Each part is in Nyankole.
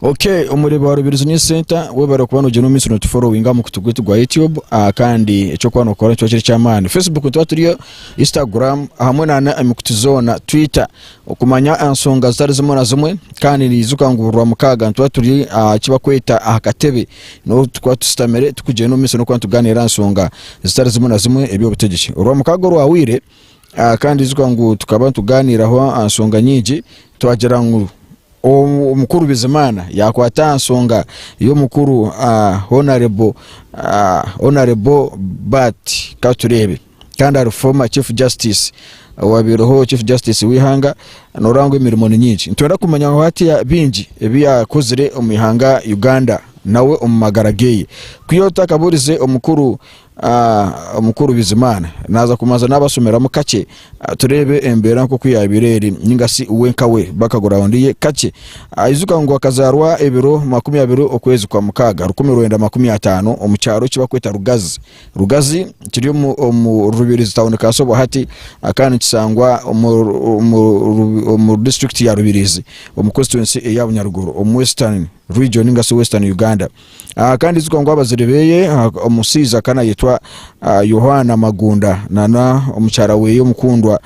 Ok omureebi wa Rubirizi News Center webare kuba nogyenda omu maisho notuforowinga aha mukutu gwaitu gwa YouTube kandi eky'okuba nokora nikiba kiri eky'amaani. Facebook nituba turiyo, Instagram hamwe na emikutu zoona Twitter okumanya enshonga zitari zimwe na zimwe kandi niijuka ngu buri rwamukaaga nituba turi aha eki barikweta aha katebe niho turikuba tushutamire turikugyenda omu maisho n'okuba nitugaaniira aha nshonga zitari zimwe na zimwe eby'obutegyeki. Orwamukaaga orwahweire kandi ijuka ngu tukaba nitugaaniiraho aha nshonga nyingi twagira ngu Omukuru Bizimana yakwata aha nshonga y'omukuru Honarebo Honarebo Bart Katureebe kandi ari former Chief Justice owabaireho Chief Justice w'eihanga noreeba ngu emirimo ni nyingi. Nitwenda kumanya ngu hatiya bingi ebi yakozire omu ihanga Uganda nawe omu magara geye. Kwiha otakaburize omukuru Omukuru Bizimana naaza kubanza naabashomeramu kakye tureebe embeera nk'oku yaabaire eri ninga shi we nka we background ye kakye. Ijuka ngu akazaarwa ebiro 20 okwezi kwa mukaaga 1950 omu kyaro eki barikweta Rugazi. Rugazi kiri omu Rubirizi tawuni Kasobo hati kandi nikishangwa omu disiturikiti ya Rubirizi omu constituency eya Bunyaruguru omu Western region ninga shi Western Uganda. Kandi ijuka ngu abazaire beye omushaija akaba nayetwa Yohaana Magunda nana omukyara weye omukundwa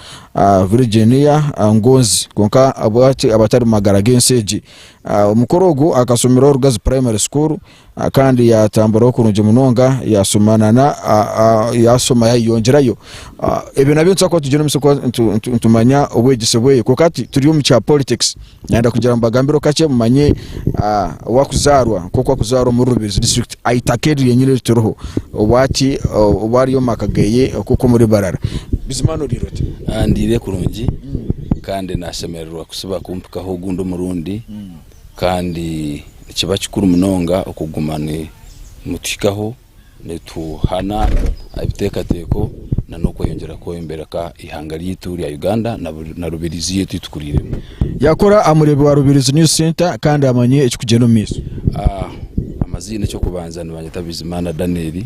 Virginia Ngonzi kwonka hati abatari mu magara g'ensi egi. Omukoro ogu akashomera Rugazi Primary School kandi yatamburaho kurungi munonga yashoma nana yashoma yayeyongyerayo. Ebyo nabyo nitubaasa kuba tugyenda omu maisho kuba nitumanya obwegyese bweye kwonka hati turi omu kya politics. Nayenda kugira ngu mbagambireho kakye mumanye owakuzaarwa nk'oku akuzaarwa omuri Rubirizi district aha itaka eri ryenyine eri turiho obu hati obu ari omu maka geye okwo omuri Mbarara. Bizimana oriire ota? Ndiire kurungi kandi nashemererwa kusiba kumpikaho ogundi omurundi kandi nikiba kikuru munonga okuguma nimutuhikaho. Nituhana ebiteekateeko n'okweyongyera kwombeka eihanga ryaitu rya Uganda na Rubirizi yaitu ei tukuriiremu. Yakora aha mureebi wa Rubirizi News Centre kandi amanye ekirikugyenda omu maisho. Amaziina eky'okubanza nibanyeta Bizimana Daniel,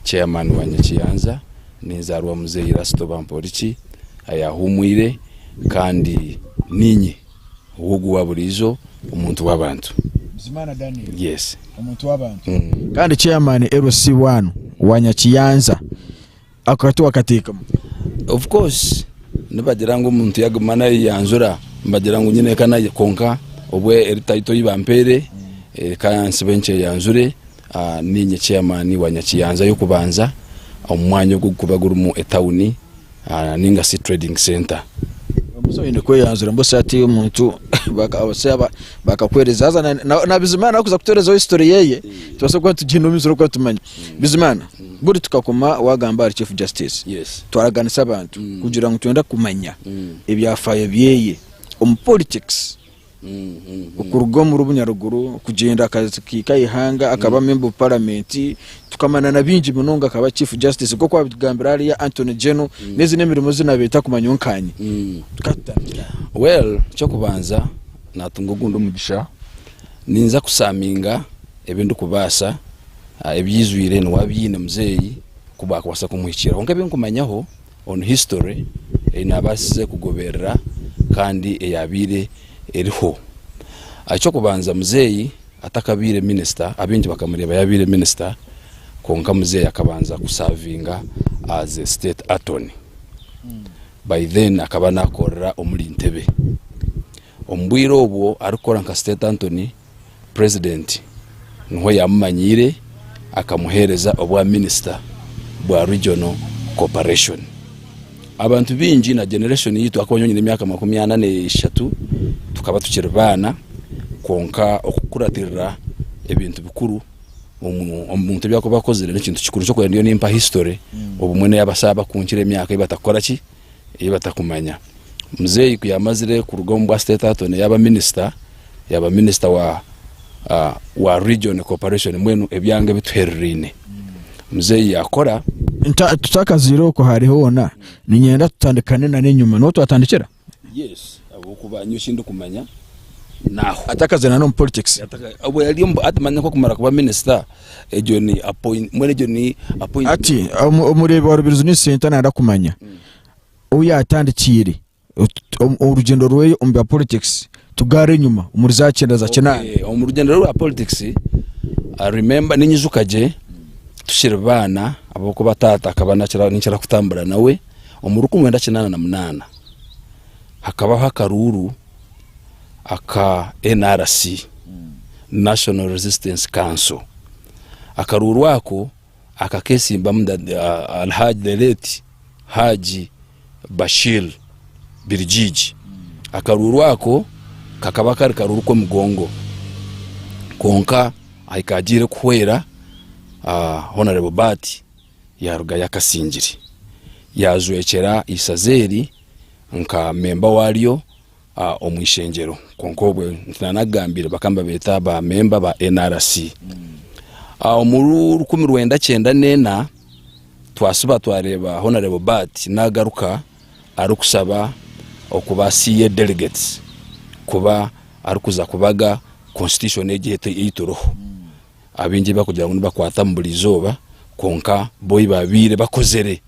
Chairman wa Nyakiyanza, ninzaarwa Muzeeyi Erasto Bamporiki ayahuumwire kandi niinye. Ogu wa buriijo omuntu w'abantu. Bizimana Daniel. Yes. Omuntu w'abantu. Kandi chairman LC1 wa Nyakiyanza ako kati wakateekamu. Of course nibagira ngu omuntu yaguma nayeyanjura nibagira ngu nyine eka naye kwonka obwe eri title ei bampeire reka nsibe nkyeyanjure ninye chairman wa Nyakiyanza y'okubanza omu mwanya ogu ogurikuba gurimu etawuni. Ninga shi trading center. Omuze oine kweyanjura mbwenu shi hati omuntu bakakuhereza haza na Bizimana arikuza kutuherezaho history yeye tubaase kuba nitugyenda omu maisho turikuba nitumanya. Bizimana buri tukakoma wagamba ahari chief justice twaraganisa abantu kugira ngu nitwenda kumanya ebyafaayo byeye omu politics. Okuruga omuri Bunyaruguru kugyenda akakiika aha ihanga akaba memba of parliament tukamanya na bingi munonga akaba chief justice nk'oku wabitugambira hariya Antony General n'ezi n'emirimo ezi nabiire ntakumanya nkaanye. Tukatutandikira aha. Well eky'okubanza natunga ogundi omugisha ninza kusaminga ebi ndikubaasa ebyijwire niwe abiine muzeeyi ku baakubaasa kumuhikiirira kwonka ebi nkumanyaho on history ei naabaasize kugoberera kandi eyaabaire eriho. Eky'okubanza muzeeyi atakabaire minisita, abaingi bakamureeba yaabaire minisita kwonka muzeeyi akabanza kusaavinga as a state attorney. By then akaba naakorera omuri Ntebe. Omu bwire obwo arikukora nka state attorney, Purezidenti niho yaamumanyiire akamuheereza obwa minisita bwa Regional Cooperation. Abantu baingi na generation yaitu ahakuba nyowe nyine emyaka 43 tukaba tukiri baana kwonka okukuratirira ebintu bikuru omuntu ebi arikuba akozire n'ekintu kikuru nikyo ndiyo nimpa history obumwe n'abasaaba abakunkira emyaka ei batakukora ki? Ei batakumanya. Muzeeyi ku yaamazire kuruga omu bwa state attorney yaaba minisita, yaaba minisita wa wa region cooperation mbwenu ebyanga ebituhereraine. Muzeeyi yaakora. Tutakaziire okwo hare hoona, niinyenda tutandikane na n'enyima. Niho twatandikira? Yes, ahabw'okuba nyowe eki ndikumanya n'aho. Atakaziire na n'omu politics? Obwo yari omu, hati manya nk'okumara kuba minisita, egyo ni appoint, mbwenu egyo ni appointment. Hati omureebi wa Rubirizi News Centre naayenda kumanya. Ou yaatandikiire orugyendo rwe omu bya politics. Tugaare enyima omuri za kyenda za kinaana. Okay, omu rugyendo rwe rwa politics, I remember ninyijuka gye tukiri baana ahabw'okuba taata akaba nakira ninkira kutambura nawe, omu 1988 hakabaho akaruuru aka NRC, National Resistance Council. Akaruuru ako akakesimbamu Alhaji the late Haji Bashir Birigigi. Akaruuru ako kakaba kari karuuru k'omugongo kwonka ahi kagiire kuhwera Honarebo Baati yarugayo akasingire yajwekyera eisaza eri nka memba waryo omu ishengyero kwonka obwe ntinanakugambire bakaba nibabeeta ba memba ba NRC. Omu 1994 twasiba twareeba Honarebo Bart nagaruka arikushaba okuba CA delegates kuba arikuza kubaga constitution egi ei turiho. Abaingi barikugira ngu nibakwatamu buri izooba kwonka bo ei babaire bakozire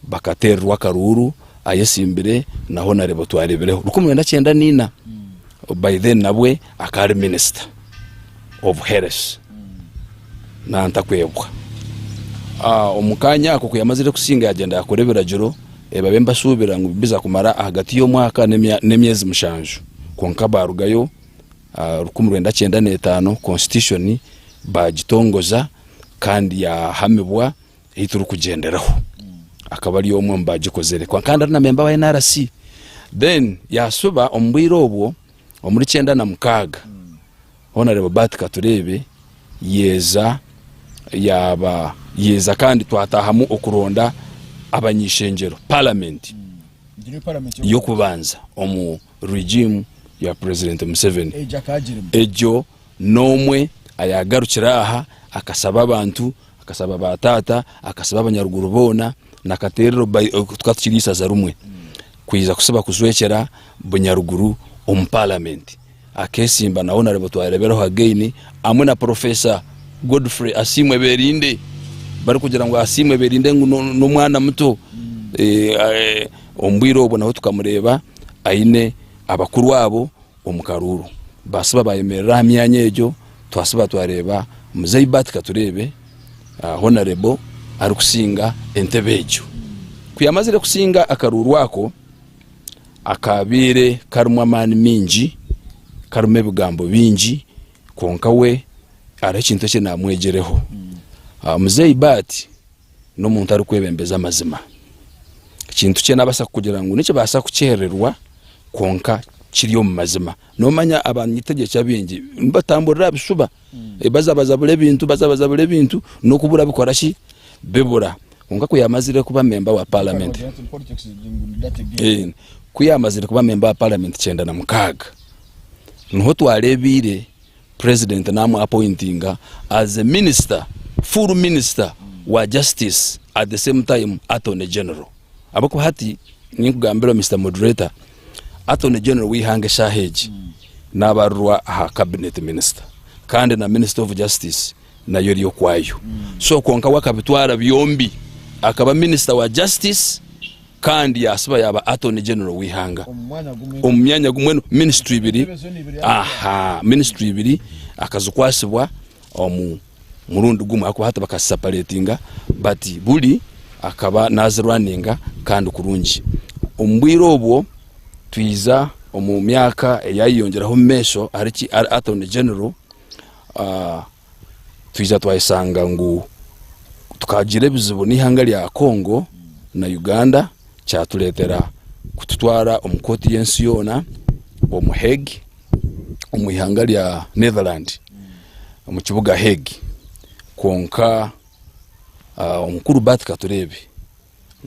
bakateererwa akaruuru ayetsimbire na Honarebo twareebireho 1994 by then nabwe akaba ari minisita of health nantakwebwa. Omu kaanya ako ku yamazire kusinga yagyenda yakora ebiragiro ebi mbashuubira ngu biza kumara ahagati y'omwaka n'emyezi mushanju kwonka baarugayo 1995 constitution baagitongoza kandi yahamibwa ei turikugyenderaho akaba ari omwe omu baagikozire kwonka kandi ari na memba wa NRC then yaashuba omu bwire obwo omuri 96 Honarebo Bart Katureebe yeeza yaaba yeeza kandi twataahamu okuronda abany'ishengyero, parliament, y'okubanza omu regime ya President Museveni. Egyo n'omwe ayagarukire aha akasaba abantu, akasaba ba taata, akasaba abanyaruguru boona na Katerero tukaba tukiri eisaza rimwe kwija kusiba kujwekyera Bunyaruguru omu paramenti. Akesimba na Honarebo Twareberaho again hamwe na Professor Godfrey Asiimwe Berinde barikugira ngu Asiimwe Berinde ngu n'omwana muto. Omu bwire obwo nawe tukamureeba aine abakuru abo omu karuuru. Baasiba baayemerera aha myanya egyo, twasiba twareeba Muzei Bart Katureebe Honarebo arikusinga entebe egyo. Ku yaamazire kusinga akaruuru ako, akaabaire karimu amaani maingi, karimu ebigambo bingi, kwonka we hariho ekintu eki naamwegyereho. Muzei Bart n'omuntu arikwebembeza amazima. Ekintu kye naabaasa kukugira ngu nikibaasa kukyerererwa kwonka kiri omu mazima. Noomanya abanyetegyeki abaingi nibatamburira aha bishuba, bazabazabura ebintu, bazabazabura ebintu n'okubura bikora ki? Bibura. Kwonka ku yaamazire kuba memba wa paramenti, ku yaamazire kuba memba wa paramenti 96, niho twareebeire President namu appointinga as a minister, full minister wa justice at the same time Attorney General. Ahabw'okuba hati ninkugambira Mister Moderator, Attorney General w'eihanga eshaaha egi nabarirwa aha cabinet minister kandi na minister of justice nayo eri okwayo. So kwonka we akabitwara byombi, akaba minister wa justice kandi yasiba yaba Attorney General w'eihanga omu myanya gumwe ministry ibiri aha ministry ibiri akazikwasibwa omu murundi gumwe ahakuba hati bakazisaparatinga but buri akaba nazirwaninga kandi kurungi. Omu bwire obwo twiza omu myaka eyayeyongyeraho omu maisho ari Attorney General Twija twayeshanga ngu tukagira ebizibu n'eihanga rya Congo na Uganda kyatureetera kututwara omu kooti y'ensi yoona omu Hague omu ihanga rya Netherland omu kibuga Hague. Kwonka omukuru Bart Katureebe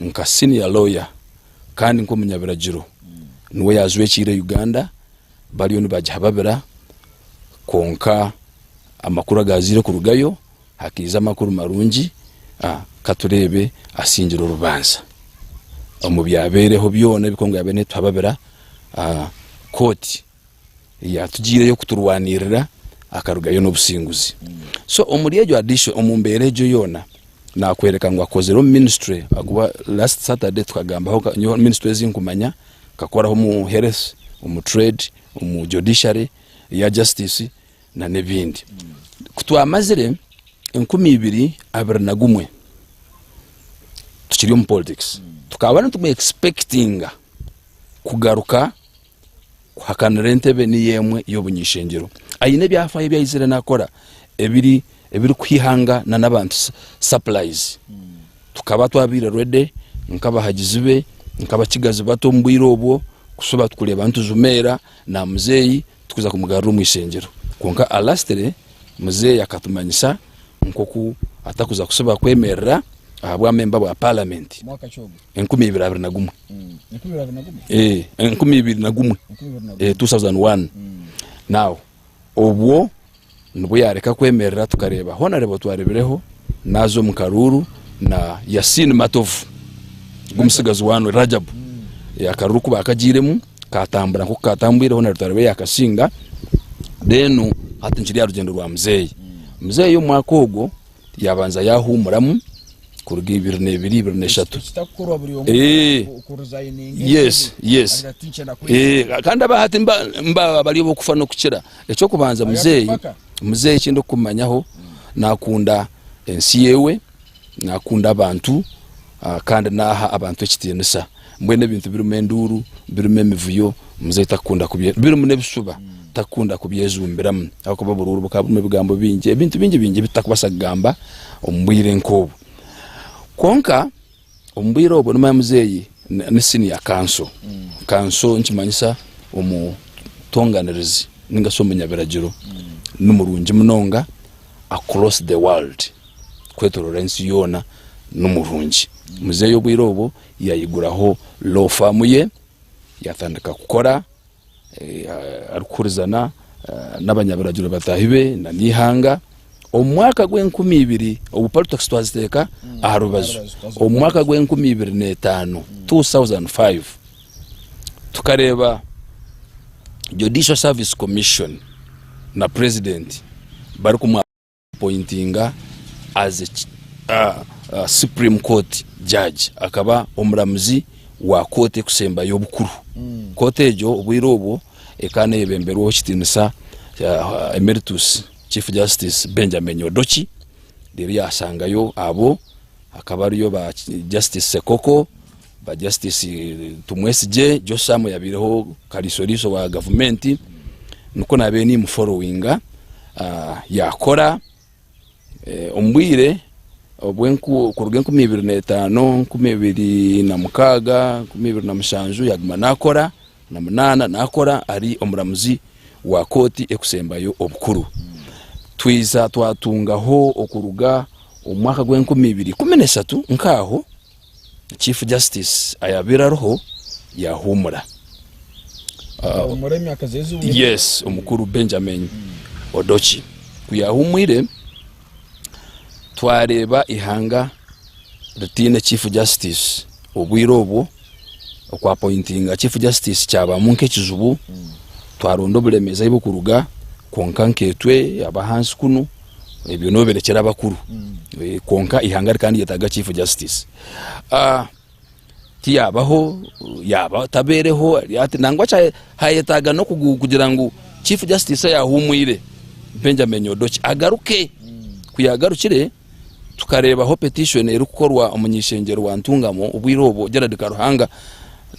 nka senior lawyer kandi nk'omunyabiragiro niwe yaajwekiire Uganda bariyo nibagihababira kwonka amakuru agaazaire kurugayo hakaija amakuru marungi katureebe asingire orubanja omu byabaireho byona ebi Congo yaabaire netuhababira kooti yatugiireyo kuturwanirira akarugayo n'obusinguzi. So omuri egyo addition omu mbeera egyo yoona nakwereka ngu akozire omu ministry ahakuba last Saturday tukagambaho nyowe ministry ezi nkumanya nkakoraho omu health, omu trade. omu judiciary eya justice n'ebindi. Ku twamazire 2021 tukiri omu politics, tukaba nitumu expectinga kugaruka kuhakanira entebe niyo emwe y'obuny'ishengyero. Aine ebyafaayo ebi aizire nakora ebiri ebirikuha eihanga n'abantu supplies. Tukaba twabaire ready nk'abahagizi be, nk'abatsigazi bato omu bwire obwo kushuba tukureeba nitujumeera na muzeeyi tukuza kumugarura omu ishengyero. Kwonka lastly muzeeyi akatumanyisa nk'oku atakuza kushuba kwemerera ahabwa member bwa parliament. 2021. 2021. 2001. Now obwo nibwo yareka kwemerera tukareeba Honarebo twarebireho naza omu karuuru na Yasin Matovu gw'omutsigazi wa Rajab. Akaruuru ku bakagiiremu katambura nk'oku katambwire Honarebo twareeba yakasinga then hati nikiri aha rugyendo rwa muzeeyi. Muzeeyi omu mwaka ogwo yabanza yahuumuramu kuruga 2002 2003. Ekitakukorwa buri omwe Eh. ku resigninga Yes, yes. agira ati nkyenda kwega. Eh, kandi aba hati mba, mba bari ab'okufa n'okukira. Eky'okubanza muzeeyi, paka. muzeeyi eki ndikukumanyaho nakunda ensi yewe, nakunda abantu ah, kandi naha abantu ekitiinisa. Mbwenu ebintu birimu enduuru, birimu emivuyo, muzeeyi takukunda kubye, birimu n'ebishuba takukunda kubyejumbiramu ahabw'okuba oburuuru bukaba burimu ebigambo bingi, ebintu bingi bingi ebi tutakubaasa kugamba omu bwire nk'obu. Kwonka omu bwire obwo nomanya muzeeyi ni senior counsel, counsel nikimanyisa omutonganirizi ninga shi omunyabiragiro, ni murungi munonga across the world, kwetorora ensi yoona ni murungi. Muzeeyi obwire obwo yayiguraho law firm ye, yatandika kukora arikuhurizana n'abanyabiragiro bataahi be n'eihanga. Omu mwaka gw'enkumi ibiri, obu politics twaziteeka aha rubaju, omu mwaka gw'enkumi ibiri n'etaano, 2005, tukareeba Judicial Service Commission na President barikumwa appointinga as a Supreme Court Judge, akaba omuramuzi wa kooti ekusembayo obukuru. Kooti egyo obwire obwo ekaba neyebemberwa ow'ekitiinisa Emeritus Chief Justice Benjamin Odoki, reero yashangayo abo hakaba hariyo ba Justice Sekoko, ba Justice Tumwesigye, Josham oyabaireho kariisoriiso wa gavumenti, nikwo nabaire nimuforowinga yakora omu bwire kuruga 2005, 2006, 2007 yaguma nakora, na munaana nakora ari omuramuzi wa kooti ekusembayo obukuru. Twiza twatungaho okuruga omu mwaka gw'enkumi ibiri ikumi n'eshatu nk'aho, Chief Justice ayabaire ariho yahuumura. Yahuumura emyaka ze eziwire. Yes, omukuru Benjamin Odoki. Ku yahuumwire, twareeba eihanga ritaine Chief Justice obwire obwo, oku appointinga Chief Justice kyabamu nk'ekizibu, twaronda oburemeezi ahi burikuruga, kwonka nkaitwe ab'ahansi kunu, Ebyo nobirekyera abakuru kwonka eihanga rikaba niryetaaga chief justice. Tiyabaho, yaaba atabeereho nangwa hayetaaga n'okugira ngu chief justice ayahuumwire Benjamin Odoki agaruke. Ku yaagarukire tukareebaho petition erikukorwa omuny'eishengyero wa Ntungamo obwire obwo Gerald Karuhanga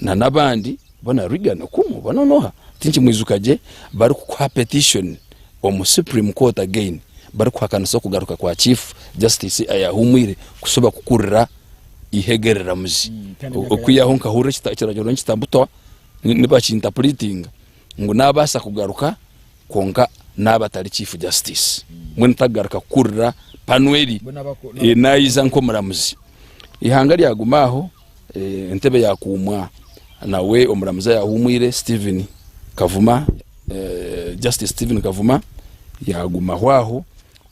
n'abandi Bona Reagan Okumu bona noha tinkimwijuka gye barikukuha petition omu supreme court again barikuhakanisa okugaruka kwa chief justice ayahumwire kushuba kukurira ihe geriramuzi okwihaho nkahurira ekiragiro nikitabutwa nibakintapuritinga ngu nabasa kugaruka kwonka naba atari chief justice mbwenu takugaruka kukurira panu eri naija nkomuramuzi ihanga ryaguma aho. Entebe yakuumwa nawe omuramuzi ayahuumwire Steven Kavuma, Justice Steven Kavuma yagumaho aho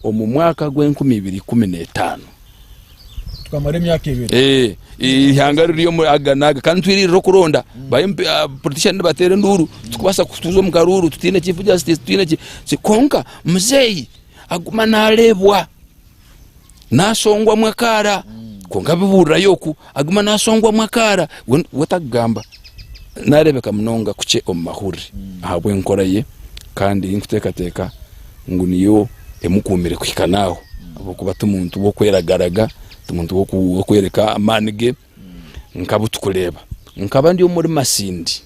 omu mwaka gw'enkumi ibiri ikumi n'etaano. Tukamara emyaka ebiri. Eihanga riri omu aga n'aga kandi nitwiririra okuronda ba MP politician nibateera enduuru tikubaasa kutuza omu karuuru tutaine chief justice tutaine ki kwonka muzeeyi aguma nareebwa. Naashongwamu akaara, kwonka abibuurirayo oku, aguma naashongwamu akaara, we we takugamba. Nareebeka munonga kukye omu mahurire ahabw'enkora ye kandi ei nkuteekateeka ngu niyo emukuumire kuhika n'aho ahabw'okuba ti muntu w'okweragaraga, ti muntu w'okworeka amaani ge nk'abu turikureeba. Nkaba ndi omuri Masindi,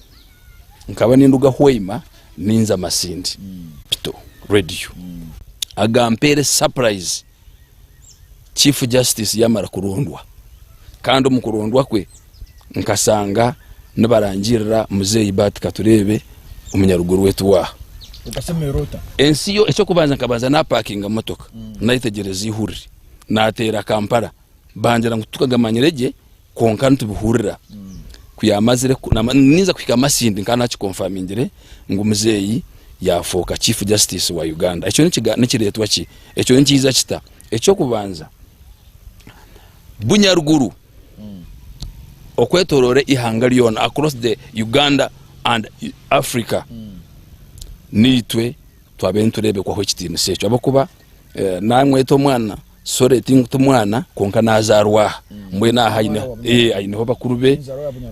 nkaba ninduga Hoima ninza Masindi. Pito Radio agampeere surprise Chief Justice yamara kurondwa kandi omu kurondwa kwe nkasanga nibarangirira muzeeyi Bart Katureebe omunyaruguru wetu waaha. Okasemererwa ota? Ensi yo ekyokubanza nkabanza napakinga motoka nayetegyereza eihurire nateera Kampala bangira ngu titukagamanyire gye kwonka nitubihurira ku yamazire ninza kuhika Masindi nkaba nakikonfamingire ngu muzeeyi yafooka Chief Justice wa Uganda. Ekyo nikireetwa ki? Ekyo nikiija kita? Ekyokubanza Bunyaruguru okwetoroora eihanga ryona across the Uganda and Africa naitwe twabaire nitureebekwaho ekitiinisa ekyo ahabw'okuba namweta omwana sorry ti mwana kwonka nazaarwa aha mbwenu aha aineho bakuru be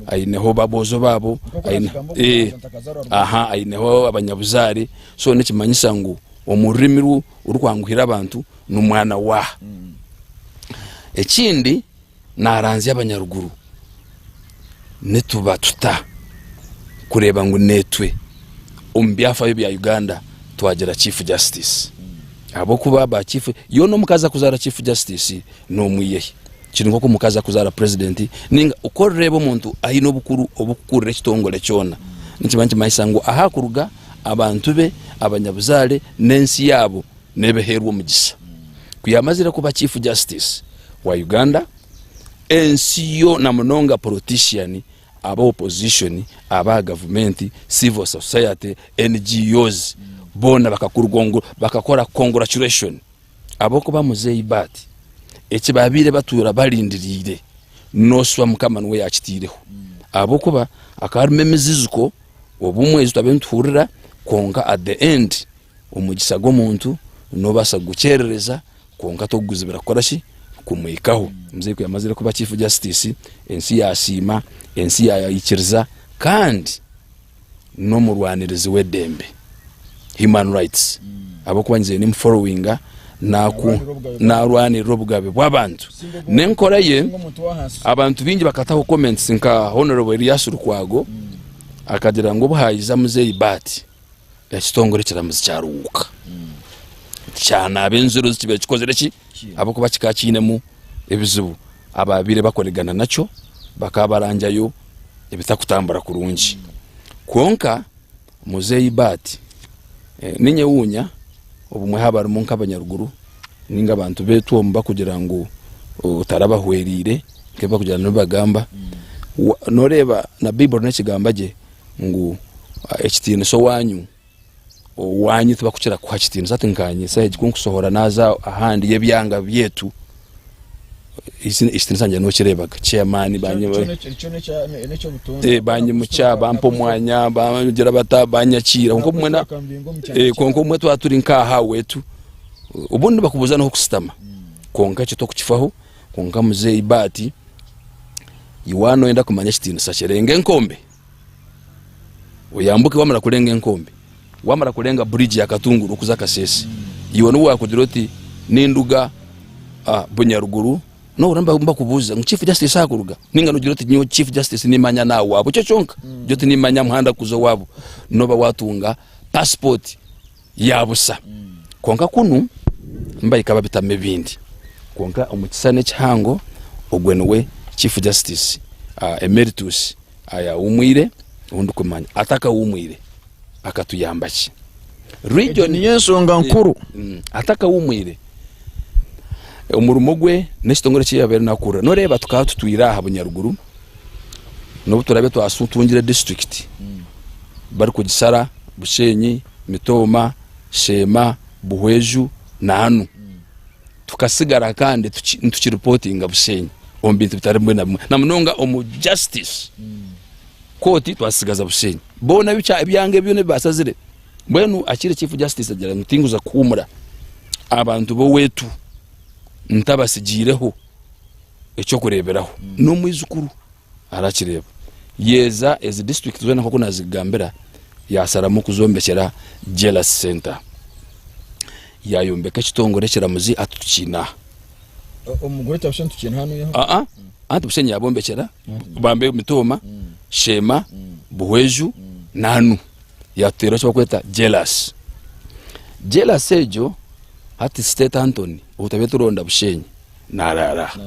aineho baboojo baabo aha aineho abanyabuzaare so nikimanyisa ngu omu rurimi orukwanguhira abantu n'omwana waaha. Ekindi naranzya abanyaruguru nituba tuta kureeba ngu netwe omu byafaayo bya Uganda twagira Chief Justice ahabw'okuba ba Chief yoona omukazi akuzaara Chief Justice nomwiyehi kiri nk'oku omukazi akuzaara President ninga ku orireeba omuntu aine obukuru obukukurira ekitongore kyona nikiba nikimanyisa ngu ahu akuruga abantu be, abanyabuzaare n'ensi yaabo nebeheerwa omugisa. Ku yaamazire kuba Chief Justice wa Uganda, ensi yo na munonga politician, aba opposition, aba gavumenti, civil society, NGOs boona bakakora congratulation ahabw'okuba Muzeeyi Bart eki baabaire batuura barindiriire nooshuba Mukama niwe yaakitaireho ahabw'okuba hakaba harimu emiziziko obumwe ezi twabaire nituhurira kwonka at the end Omugisa gw'omuntu nobaasa kugukyerereza kwonka tokuguzibira kukora ki? Kumuhikaho. Muzeeyi kuyamazire kuba Chief Justice, ensi yasiima, ensi yaikiriza kandi n'omurwanirizi w'edembe, human rights, ahabw'okuba ngiire nimuforowinga narwanirira obugabe bw'abantu n'enkora ye. Abantu baingi bakataho comments nka Honourable Erias Lukwago akagira ngu obu haija Muzeeyi Bahati, Ekitongore ekiramuzi kyaruhuuka kyanaaba enziro ezi kibaire kikozire ki ahabw'okuba kikaba kiinemu ebizibu abaabaire bakoregana nakyo bakaba barangyayo ebitakutambura kurungi. Kwonka muzeeyi Bart ninyewuunya obumwe haaba harimu nk'abanyaruguru ninga abantu baitu omu bakugira ngu tarabahwereire nk'ebi barikugira nibagamba, noreeba na baiburi nekigamba gye ngu ekitiinisa owaanyu, owaanyu tibakukira kukuha kitiinisa hati nkanye shaaha egi ku nkusohora naaza ahandi y'ebyanga byaitu ekitiinisa kyangye nokireebaga chairman banyimukya bampa omwanya bangira bata banyakiira kwonka obumwe kwonka obumwe twaba turi nk'aha aweetu obundi nibakubuuza n'ahokusitama kwonka ekyo tokukifaho Kwonka muzeeyi Bart, iwe waaba noyenda kumanya ekitiinisa kye, renga enkombe oyambuke wamara kurenga enkombe, wamara kurenga bridge ya Katunguru okuza Kasese, iwe nobu wakugira oti ninduga Bunyaruguru, nohurira nibakubuuza ngu Chief Justice ahakuruga? Ninga nogira oti nyowe Chief Justice nimanya naha owaabo, ekyo kyonka, gira oti nimanya muhanda kuza owaabo, noba watunga passport. ya busa. Kwonka kunu nibahika babitamu ebindi. Kwonka omu kisani ekihango ogwe niwe Chief Justice Emeritus ayahumwire ou ndikumanya. Atakahumwire akatuyamba ki? Egyo niyo enshonga nkuru. Atakahumwire omurimo gwe n'ekitongore eki yabaire nakurira. Noreeba tukaba tutwire aha Bunyaruguru n'obu turaabe twatungire disiturikiti barikugisara Bushenyi, Mitooma, Sheema, Buhweju na Anu. Tukasigara kandi nitukiripotinga Bushenyi omu bintu bitari bimwe na bimwe na munonga omu justice kooti twasigaza Bushenyi. Boona ebyanga ebi byona ebi basazire mbwenu akire Chief Justice agira ngu tinkuza kuhuumura abantu b'owetu ntabasigiireho ekyokureeberaho n'omwijukuru arakireeba. Yeeza ezi district zoona nk'oku nazigambira yasaramu kuzombekyera Jealous Center. Yayombeka ekitongore ekiramuzi hati tukiine aha. Omu Greater Bushenyi tukiine hanu yaho? Aa, anti Bushenyi yabombekyera bambe Mitooma, Sheema, Buhweju, Nanu. Yatuteeraho eki barikweta Jealous. Jealous egyo hati State Antony ou twabaire turonda Bushenyi naraara aha.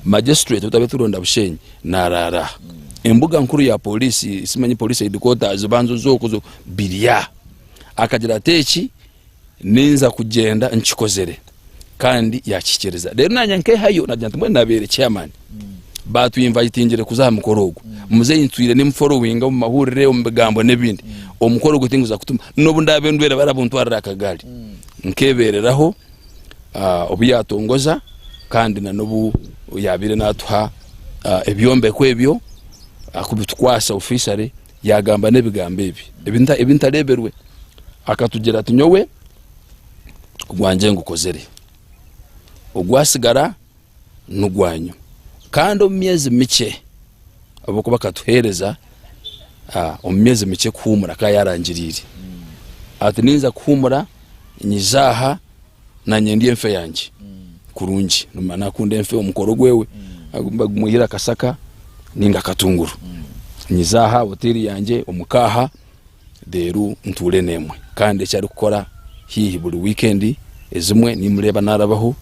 Magistrate ou twabaire turonda Bushenyi naraara aha. Embuga nkuru ya poliisi simanyi police headquarters banza oze okwo oze okwo biri aha. Akagira ati eki ninza kugyenda nkikozere kandi yakihikiriza. Reero naanye nkehayo nagira nti mbwenu nabeire chairman batu invitingire kuza aha mukoro ogwo. Muzeeyi ntwire nimuforowinga omu mahurire omu bigambo n'ebindi. Omukoro ogwo tinguza kutuma n'obu ndaabe ndwaire barabuntwarira aha kagaari. Nkebereraho obu yatongoza kandi na n'obu yabaire natuha ebyombeko ebyo kubitukwasa officially yagamba n'ebigambo ebi ebi ntareebirwe. Akatugira ati nyowe ogwangye ngukozire, ogwasigara nigwanyu. Kandi omu myezi mikye ahabw'okuba akatuheereza omu myezi mikye kuhuumura akaba yaarangiriire ati ninza kuhuumura nyije aha naanye ndye enfe yangye kurungi. Noomanya naakunda enfe omukoro gwewe bagumwihire akasaka nainga akatunguru. Nyije aha hoteeri yangye omu kaaha reero ntuure n'emwe. Kandi eki arikukora haihi buri wiikendi ezimwe nimureeba naarabaho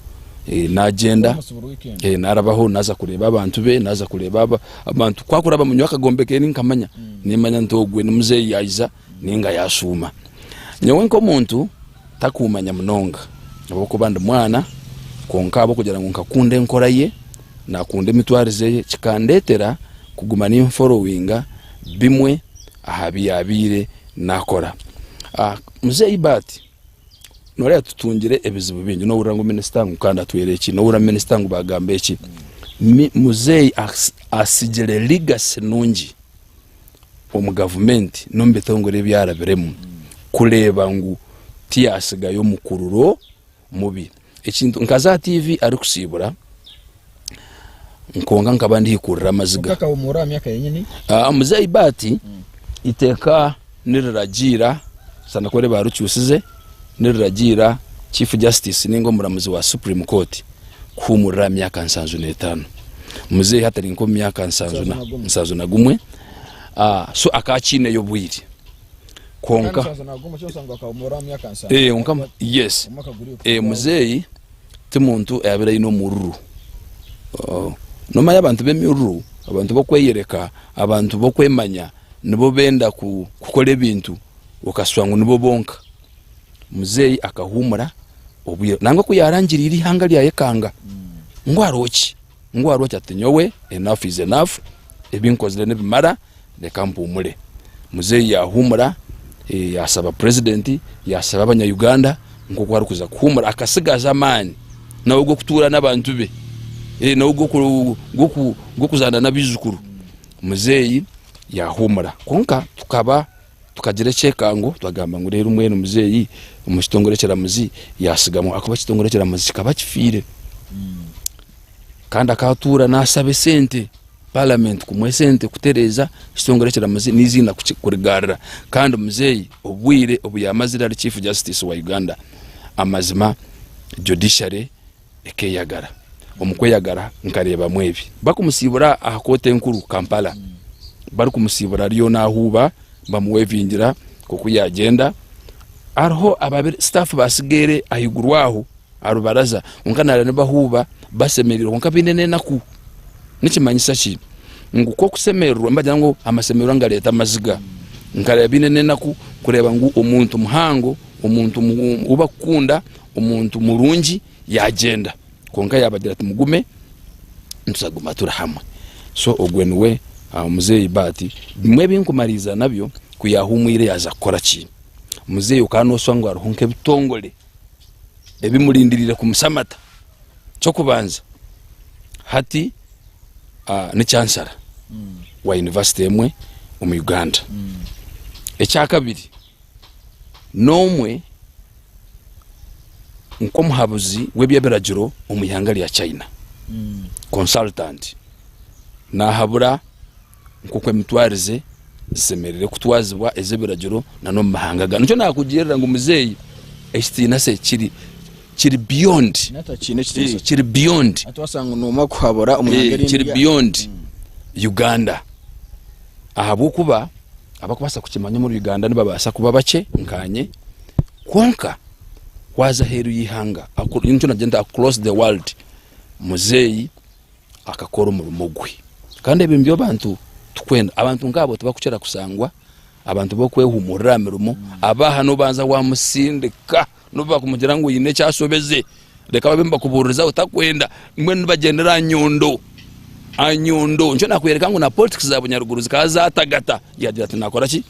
naagyenda naarabaho naaza kureeba abantu be, naaza kureeba abantu. Ku akuraba nyowe akagombe ke ninkamanya, nimanya nti ogwe ni muzeeyi yaija nainga yaashuuma. Nyowe nk'omuntu takuumanya munonga ahabw'okuba ndi mwana kwonka ahabw'okugira ngu nkakunda enkora ye, naakunda emitwarize ye kikandeetera kuguma ninforowinga bimwe aha bi yaabaire naakora. Muzeeyi Bart nooreeba tutungire ebizibu bingi, noohurira ngu minisita ngu kandi atwire eki, noohurira minisita ngu baagamba eki. Muzeeyi atsigire legacy nungi omu gavumenti n'omu bitongore ebi arabiremu kureeba ngu tiyaatsigayo mukururo mubi. Ekintu nkaza aha tiivi arikusiibura kwonka nkaba ndihikurira amaziga. Akahumura aha myaka yenyini. Ah, Muzeeyi Bart eiteeka niriragiira shana ku barikyusize niriragiira Chief Justice ninga omuramuzi wa Supreme Court kuhumurira aha myaka 75. Muzeeyi hati ari nk'omu myaka 71 ah, so akaba akiineyo obwire. Kwonka eh, kwonka yes eh, muzeeyi ti muntu ayabaire aine omururu. Oh, nomanya abantu b'emiruru, abantu b'okweyereka, abantu b'okwemanya nibo benda kukora ebintu okashusha ngu nibo bonka. Muzeeyi akahuumura obwire nangwa ku yarangiriire eihanga ryayekanga ngu hariho ki? Ngu hariho ki ati nyowe enough is enough ebi nkozire nibimara reka mpuumure. Muzeeyi yaahuumura yaashaba purezidenti, yaashaba abanya Uganda nk'oku arikuza kuhuumura akatsigaza amaani nawe g'okutuura n'abantu be, nawe g'okuzaana n'abaijukuru. Muzeeyi yaahuumura kwonka tukaba tukagira ekyekango twagamba ngu reero mbwenu muzeeyi omu kitongore ekiramuzi yaatsigamu ahakuba ekitongore ekiramuzi kikaba kifiire kandi akaba atuura naashaba esente. Paramenti kumuha esente kutereeza ekitongore ekiramuzi n'eiziina kurigarura kandi muzeeyi obwire obu yamazire ari Chief Justice wa Uganda amazima Judiciary ekeyagara. Omu kweyagara nkareebamu ebi bakumusiibura aha kooti enkuru Kampala barikumusiibura ariyo nahuuba bamuwevingira nk'oku yagyenda hariho ababire staff basigaire ahaiguru aho aha rubaraza kwonka naareeba nibahuuba bashemereirwe kwonka baine n'enaku. Nikimanyisa ki? Ngu ku okushemererwa nibagira ngu amashemererwa nigareeta amaziga. Nkareeba baine n'enaku kureeba ngu omuntu muhango, omuntu ou barikukunda, omuntu murungi yaagyenda. Kwonka yaabagira ati mugume nituzaguma turi hamwe. So ogwe niwe muzeeyi Bahati. Bimwe ebi nkumariiriza nabyo, ku yaahuumwire yaaza kukora ki? Muzeeyi okaba nooshusha ngu hariho nk'ebitongore. ebimurindiriire kumusamata. Ky'okubanza hati ni chancellor wa university emwe omu Uganda. Ekyakabiri n'omwe nk'omuhabuzi w'eby'ebiragiro omu ihanga rya China, consultant. Nahabura. Nk'oku emitwarize zishemereire kutwazibwa ez'ebiragiro na n'omu mahanga agandi. Nikyo naakugirira ngu muzeeyi ekitiinisa eki kiri kiri beyond Natakiine ekitiinisa eh, kiri beyond Hati wasanga n'omwe akuhabura omu ihanga eh, erindi kiri rya- beyond Uganda ahabw'okuba abakubaasa kukimanya omuri Uganda nibabaasa kuba bakye nkanye kwonka waaza aheeru y'eihanga aku- nikyo nagira nti across the world muzeeyi akakora omurimo gwe. Kandi ebi nibyo abantu tukwenda. Abantu nk'abo tibakukira kusangwa, abantu b'okwehumurira aha mirimo, aba aha nobanza wamusindika nobu bakumugira ngu haine eki ashobeze, reka babe nibakubuuririzaho takwenda, mbwenu nibagyendera aha nyondo, aha nyondo. Nikyo nakworeka ngu na politics za bunyaruguru zikaba zatagata, yagira ati nakora ki?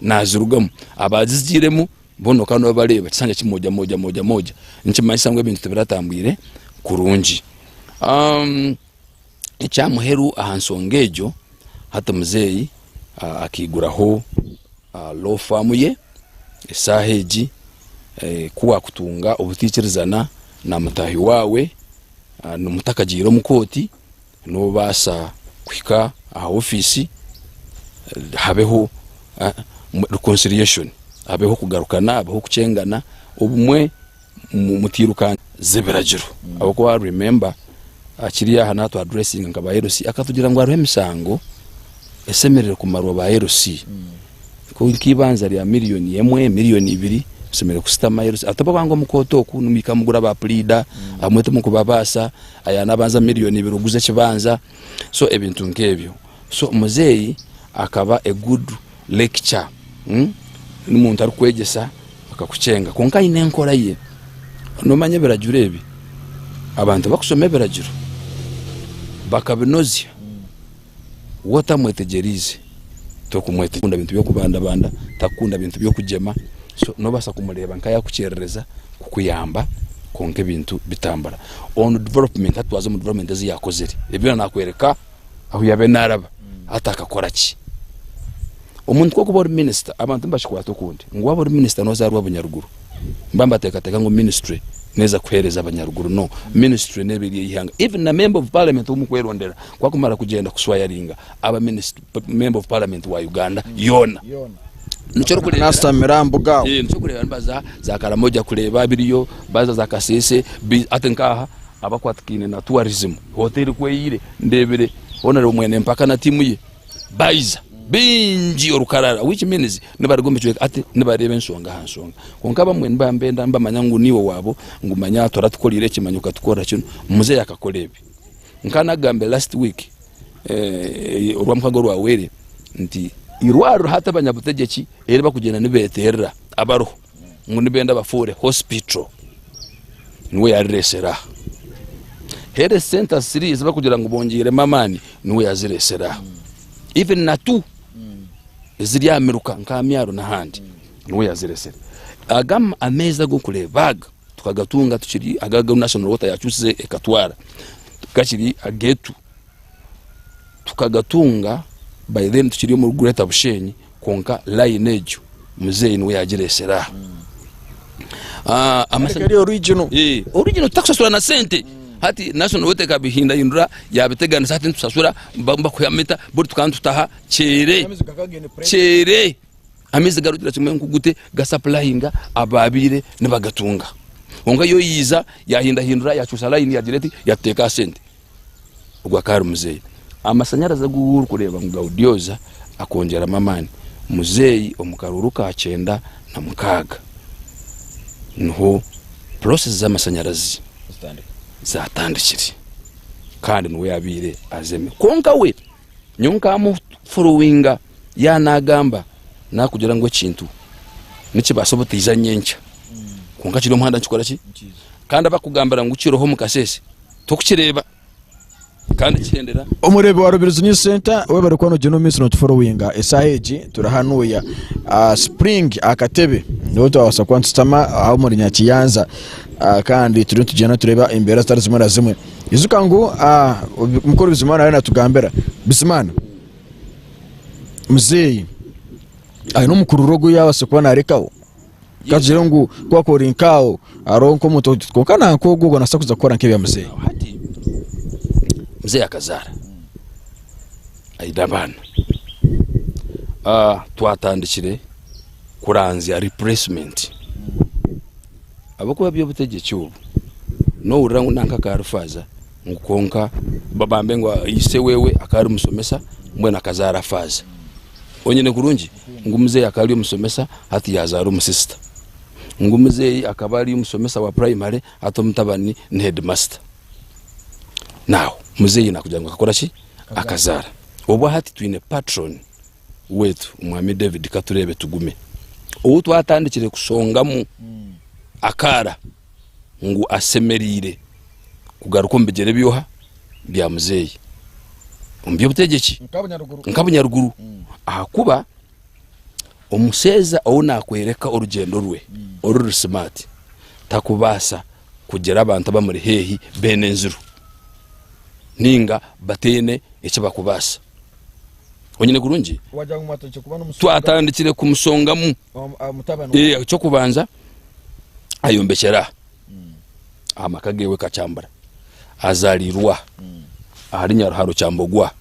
Nazirugamu. Abazigiiremu Boona okaba nobareeba ekisanja kimoja moja moja moja nikimanyisa ngu ebintu tibiratambwire kurungi. Ekya muheru aha nshonga egyo, hati muzeeyi akaiguraho law firm ye, eshaaha egi ku waakutunga obutaikirizana na mutaahi waawe mutakagiire omu kooti, Noobaasa kuhika aha ofiisi habeho reconciliation, habeho okugarukana, habeho okukyengana, obumwe mutairukanga z'ebiragiro ahabw'okuba remember akiri aha naatu addressinga nka ba LC akatugira ngu hariho emisango eshemereire kumarwa ba LC. Nk'eibanja rya miriyoni emwe, miriyoni ibiri, oshemereire kushutama LC ahabw'okuba omu kooti oku nimuhika mugura ba puriida abamwe timukubabaasa. Aya nabanza million ibiri oguze ekibanja so ebintu nkebyo so muzeyi akaba a good lecture nomuntu arikwegyesa akakukyenga kwonka ayine enkora ye nomanya ebiragiro ebi abantu bakushoma ebiragiro bakabinozya Waaba otamwetegyeriize, torikumwetegyereza. Takukunda bintu by'okubandabanda, takukunda bintu by'okugyema, so noobaasa kumureeba nka yaakukyerereza kukuyamba kwonka ebintu bitambura. On development, hati twaza omu development ezi yaakozire, ebi byona naakworeka ahu yaabaire naaraba, hati akakora ki? Omuntu ku orikuba ori minisita, abantu nibakikwata okundi ngu waaba ori minisita noozaarwa Bunyaruguru. Nibaba nibateekateeka ngu minisitule neeza kuheereza Abanyaruguru. No, minisitule neeba eri ey'eihanga. Even na member of parliament ou mukwerondera ku akumara kugyenda kuswayaringa aba member of parliament wa Uganda yoona. Nikyo orikureebera Naasitamira aha mbuga aho. Eh, nikyo orikureebera nibaza za Karamoja kureeba ebiriyo, baza za Kasese, hati nk'aha abakwatikaine na tourism, hoteeri ku eyiire ndeebire Honourable Mwene Mpaka na tiimu ye. Baija baingi orukarara which means nibaruga omu bicweka hati nibareeba enshonga aha nshonga. Kwonka abamwe nibambenda nibamanya ngu niiwe waabo ngu manya toratukoreire eki manya okatukorera kinu. Muzeeyi akakora ebi. Nka nagambire last week orwamukaga orwahweire nti eirwariro hati abanyabutegyeki eri barikugyenda nibeeterera abariho ngu nibenda bafuure hospital niwe yarireesera aha. Health centres ziriya ezi barikugira ngu bongyeiremu amaani niwe yazireesera aha. Even na tu eziri aha miruka nka Myaro n'ahandi niwe yazireesire. Aga ameezi ag'okureeba aga tukagatunga tukiri aga agu National Water yakyusize ekatwara gakiri ageetu. Tukagatunga by then tukiri omuri Greater Bushenyi kwonka line egyo muzeeyi niwe yagireesire aha. Eri original. Original tutakushashura na sente. Hati National Water ekabihindahindura yabiteganisa hati nitushashura bakuha mita buri tukaba nitutaha kyere kyere amaizi garugira kimwe nkugute gasapurayinga ababaire nibagatunga kwonka yo yiiza yahindahindura yakyusa layini yagira eti yatuteeka aha sente. Ogwo akaba ari muzeeyi. Amashanyarazi agu orikureeba ngu Gaudioza akongyeramu amaani, muzeeyi omu karuuru ka 96 niho process z'amashanyarazi zatandikire kandi niwe yabaire azemi. Kwonka we nyowe nkamuforowinga yaaba nagamba nakugira ngu ekintu nikibaasa obutaija nyenkya kwonka kiri omu muhanda nikikora ki? Kandi abakugambira ngu kiriho omu kasheeshe Tokukireeba kandi kihendera. Omureebi wa Rubirizi News Center webare kuba nogyenda omu maiso notuforowinga esaaha egi turi hanuya aha Spring aha katebe niho twabasa kuba nitushutama aha omuri Nyakiyanza kandi turiyo nitugyenda nitureeba embeera zitari zimwe na zimwe. Ijuka ngu mukuru Bizimana ariyo natugambira. Bizimana, muzeeyi aine omukururo ogu yabaasa kuba narekaho? Kagire ngu ku wakuba ori nk'aho hariho nk'omuntu oti kwonka nanka ogwo ogwo naabaasa kuza kukora nk'ebya muzeeyi. Hati muzeeyi akazaara. Aine abaana. Twatandikire kuranzya replacement ahabw'okuba eby'obutegyeki obu nohurira ngu nanka akaba ari faaza ngu kwonka bambe ngu ise wewe akaba ari mushomesa mbwenu akazaara faaza. Onyine kurungi ngu muzeeyi akaba ari omushomesa hati yazaara omusisita, ngu muzeeyi akaba ari omushomesa wa purayimare hati omutabani ni hedimasita. Now muzeeyi nakugira ngu akakora ki? Akazaara. Obwo hati twine patron wetu omwami David Katureebe Tugume ou twatandikire kushongamu akaara ngu ashemereire kugaruka omu bigyere by'oha? Bya muzeeyi omu by'obutegyeki nka Bunyaruguru ahakuba omusheija ou naakworeka orugyendo rwe oruri simaati takubaasa kugira abantu abamuri haihi beene enziru ninga bataine eki bakubaasa. Onyine kurungi? Twatandikire kumushongamu. Eky'okubanza ayombekyera aha aha maka gewe Kakyambura, azarirwe aha ahari Nyaruharo Kyambogwa,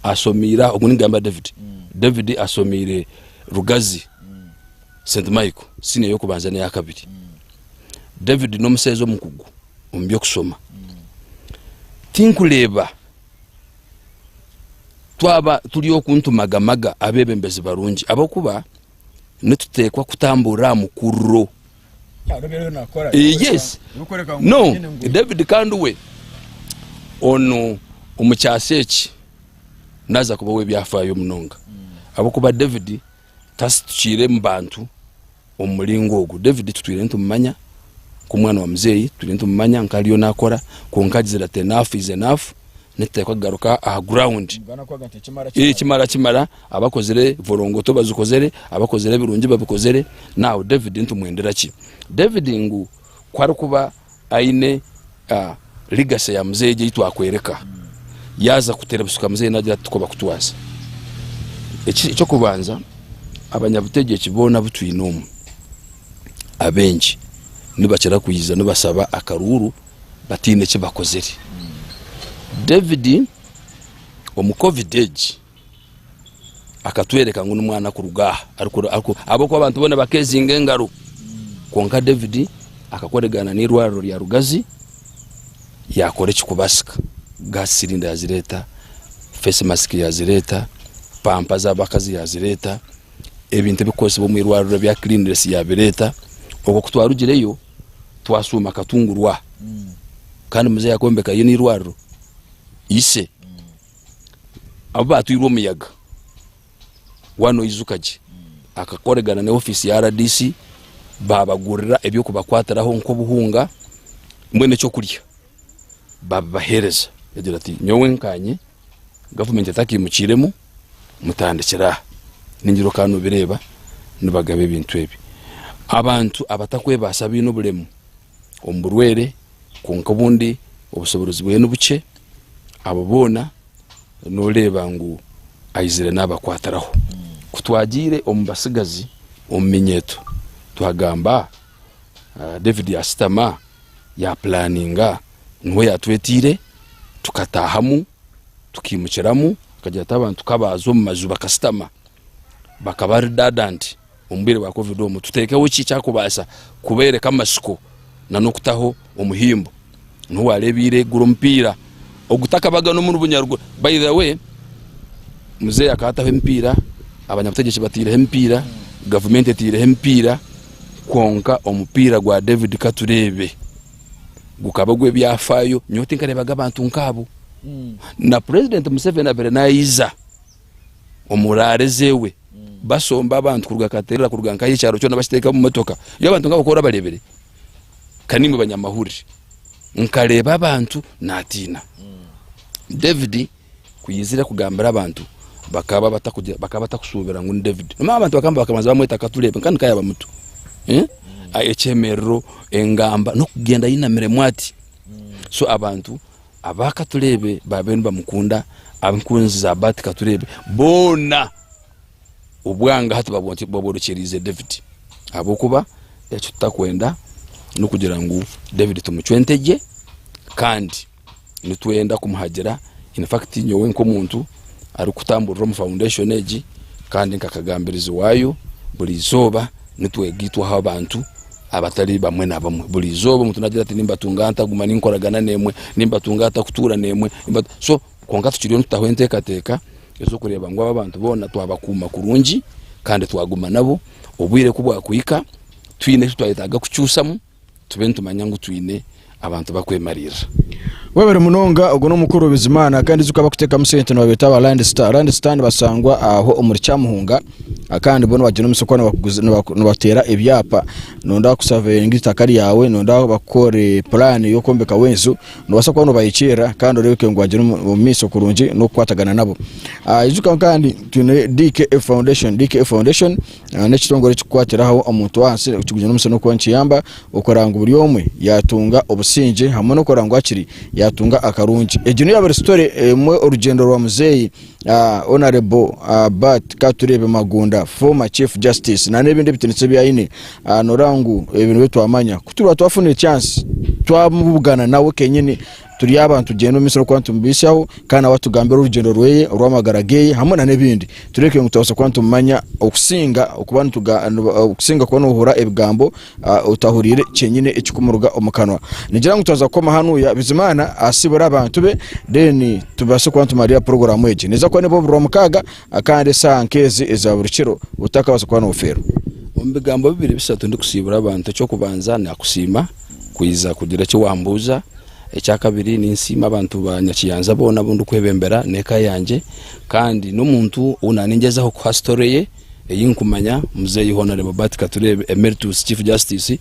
ashomiire aha, ogu ningamba David, David ashomiire Rugazi St Michael siniya ey'okubanza n'eyakabiri. David n'omushaija omukugu omu by'okushoma. Tinkureeba twaba turi oku nitumagamaga abeebembezi barungi ahabw'okuba nituteekwa kutamburira aha mukururo. Yes. No, David kandi we onu omu kyasa eki naaza kuba ow'ebyafaayo munonga ahabw'okuba David Tasitukiire omu bantu omu muringo ogu. David tutwire nitumumanya nk'omwana wa muzeeyi, tutwire nitumumanya nk'ariyo naakora, kwonka agizire ati enough is enough, nituteekwa kugaruka aha ground. Ekimara kimara, abakozire vorongoto bazikozere, abakozire ebirungi babikozere, now David nitumwendera ki? David ngu ku arikuba aine legacy ya muzeeyi egi ei twakworeka, yaaza kuteera busuka muzeeyi naagira ati tikwo bakutwaza. Eky'okubanza abanyabutegyeki boona abu twine omu abaingi nibakira kwija nibashaba akaruuru bataine eki bakozire. David omu covid egi akatwereka ngu n'omwana kuruga aha ahabw'okuba abantu boona bakeezinga engaro kwonka David akakoregana n'eirwariro rya Rugazi yaakora ekirikubaasika gaasi sirinda yaazireeta, feesi masiki yaazireeta, pampa z'abakazi yaazireeta, ebintu ebirikukozesibwa omu irwariro ebya kiriniresi yaabireeta, obwo ku twarugireyo twashuuma Katungurwa kandi muzeeyi akombekayo n'eirwariro ise. Abu baatwirwe omuyaga waaba noijuka gye akakoregana n'ofiisi ya rdc baabagurira eby'okubakwatiraho nk'obuhunga mbwenu ekyokurya babibaheereza yagira ati nyowe nkanye gavumenti etakaimukiiremu mutandikire aha ningira okaba nobireeba nibagaba ebintu ebi. Abantu abatakwebaasa abaine oburemu omu burwaire kwonka obundi obushoborozi bwe nibukye abo boona noreeba ngu aizire nabakwatiraho. Ku twagiire omu batsigazi omu minyeeto twagamba David yashutama ya pulaninga niwe yatwetiire tukatahamu tukaimukiramu akagira ati abantu ka baaza omu maju bakashutama bakaba redundant omu bwire bwa covid omu tuteekeho ki ekyakubaasa kubeereka amatsiko n'okutaho omuhimbo. Niho waareebeire guri omupiira ogutakabaga n'omuri Bunyaruguru. By the way, muzeeyi akaba ataho emipiira, abanyabutegyeki bataireho emipiira, gavumenti etaireho emipiira, kwonka omupiira gwa David Katureebe gukaba ogw'ebyafaayo. Nyowe tinkareebaga abantu nk'abo. Na Purezidenti Museveni abaire naija omu raare zewe basomba abantu kuruga Katerera kuruga nkahi ekyaro kyona bakiteeka omu motoka. Iwe abantu nk'abo ku orabareebire Ka niimwe banyamahurire, nkareeba abantu naatiina. David ku yaizire kugambira abantu, bakaba batakugira bakaba batakushuubira ngu ni David. Nomanya abantu bakaba bakabanza bamweta Katureebe kandi ka yaaba muto. Eh? Ekyemerero, engamba n'okugyenda ainamiremu ati. So abantu aba Katureebe baabaire nibamukunda, ab'enkunzi za Bart Katureebe boona. Obwanga hati babworekyereize David, ahabw'okuba eki tutakwenda n'okugira ngu David tumucwe entegye kandi nitwenda kumuhagira. In fact nyowe nk'omuntu arikutamburira omu foundation egi kandi nka kagambirizi waayo buri izooba nitwegaitwaho abantu abatari bamwe na bamwe. Buri izooba omuntu nagira ati nimbatunga nta kuguma ninkoragana naimwe, nimbatunga nta kutuura naimwe, so kwonka tukiriyo nitutaho enteekateeka ez'okureeba ngu aba abantu boona twabakuuma kurungi kandi twaguma nabo, obwire ku bwakuhika twine eki twayetaaga kukyusamu tube nitumanya ngu twine abantu bakwemariirira. Webare munonga ogwo n'omukuru Bizimana kandi ijuka abakuteekamu sente nibabeeta aba Land Star. Land Star nibashangwa aho omuri Kyamuhunga kandi bo nibagira omugisha kuba nibateera ebyapa noyenda kusaveyinga eitaka ryawe noyenda bakukore puraani y'okwombekaho enju Noobaasa kuba noobahikiirira kandi oreebeke ngu wagira omu maisho kurungi n'okukwatagana nabo. Ijuka kandi twine DKF Foundation. DKF Foundation n'ekitongore ekirikukwatiraho omuntu w'ahansi kigunyire omusyo n'okuba nikiyamba okureba ngu buri omwe yaatunga obusingye hamwe n'okureba ngu hakiri yaatunga akarungi. Egi niyo yabaire story emwe orugyendo rwa muzeeyi Honourable Bart Katureebe Magunda former Chief Justice na n'ebindi ebitiinisa ebi aine. Noreeba ngu ebi nibyo twamanya. Ku turiba twafunire chance twamubugana nawe kenyini turi abantu tugyende omu maisho n'okuba nitumubiisyaho kandi nawe atugambire orugyendo rweye orw'amagara geye hamwe na n'ebindi. Tureebe ngu twabaasa kuba nitumumanya okusinga okuba nituga okusinga kuba nohurira ebigambo otahuriire kyenyine ekikumuruga omu kanwa. Ningira ngu twaza kukoma hanuya Bizimana asibure abantu be then tubaase kuba nitumariira puroguraamu egi. Neeza kuba neeba buri Rwamukaaga kandi eshaaha nk'ezi eza buri kiro otakabaasa kuba nofeerwa. Omu bigambo bibiri bishatu ndikusiibura abantu, eky'okubanza nakusiima kwija kugira eki wambuuza, ekyakabiri ninsiima abantu ba Nyakiyanza boona abu ndikwebembera n'eka yangye kandi n'omuntu ou naaningyezaho kuha story ye ei nkumanya muzeeyi Honarebo Bart Katureebe Emeritus Chief Justice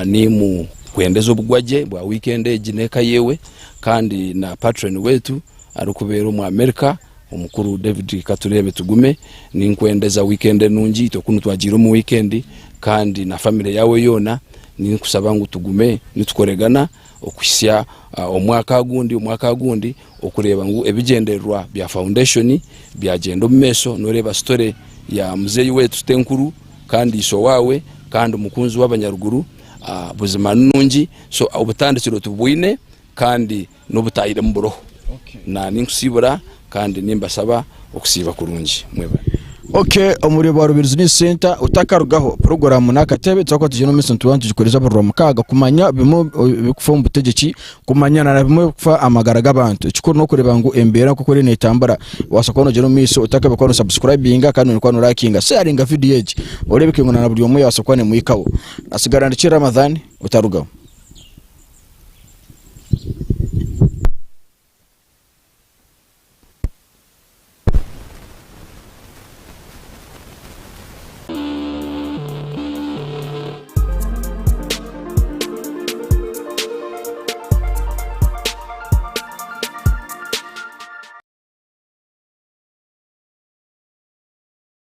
nimukwendeza obugwagye bwa weekend egi n'eka yewe kandi na patron wetu arikubeera omu America Omukuru David Katureebe Tugume, ninkwendeza weekend enungi, itwe kunu twagiire omu weekend kandi na family yaawe yoona ninkusaba ngu tugume nitukoregana okuhitsya omwaka agundi omwaka agundi okureeba ngu ebigyendererwa bya foundation byagyenda omu maisho. Noreeba story ya muzeeyi wetu Tenkuru kandi ishe owaawe kandi omukunzi w'abanyaruguru buzima ni nungi so obutandikiro tubwine kandi n'obutaahiremu buroho. Na ninkusiibura kandi nimbasaba okusiiba kurungi. Mwebale. Ok omuri bwa Rubirizi News Center otakarugaho puroguramu n'akatebe turakuba tugyenda omu maisho nituba nitugikoresa buri Rwamukaaga kumanya bimwe ebirikufa omu butegyeki kumanya na bimwe ebirikufa aha magara g'abantu ekikuru n'okureeba ngu embeera nk'oku eriyo neetambura wabaasa kuba noogyenda omu maisho otakabaire kuba nosabusikurayibinga kandi noine kuba norakinga sheyaringa vidiyo egi oreebeke ngu na buri omwe yabaasa kuba nemuhikaho. Nasigara ndi Ramadhan otarugaho.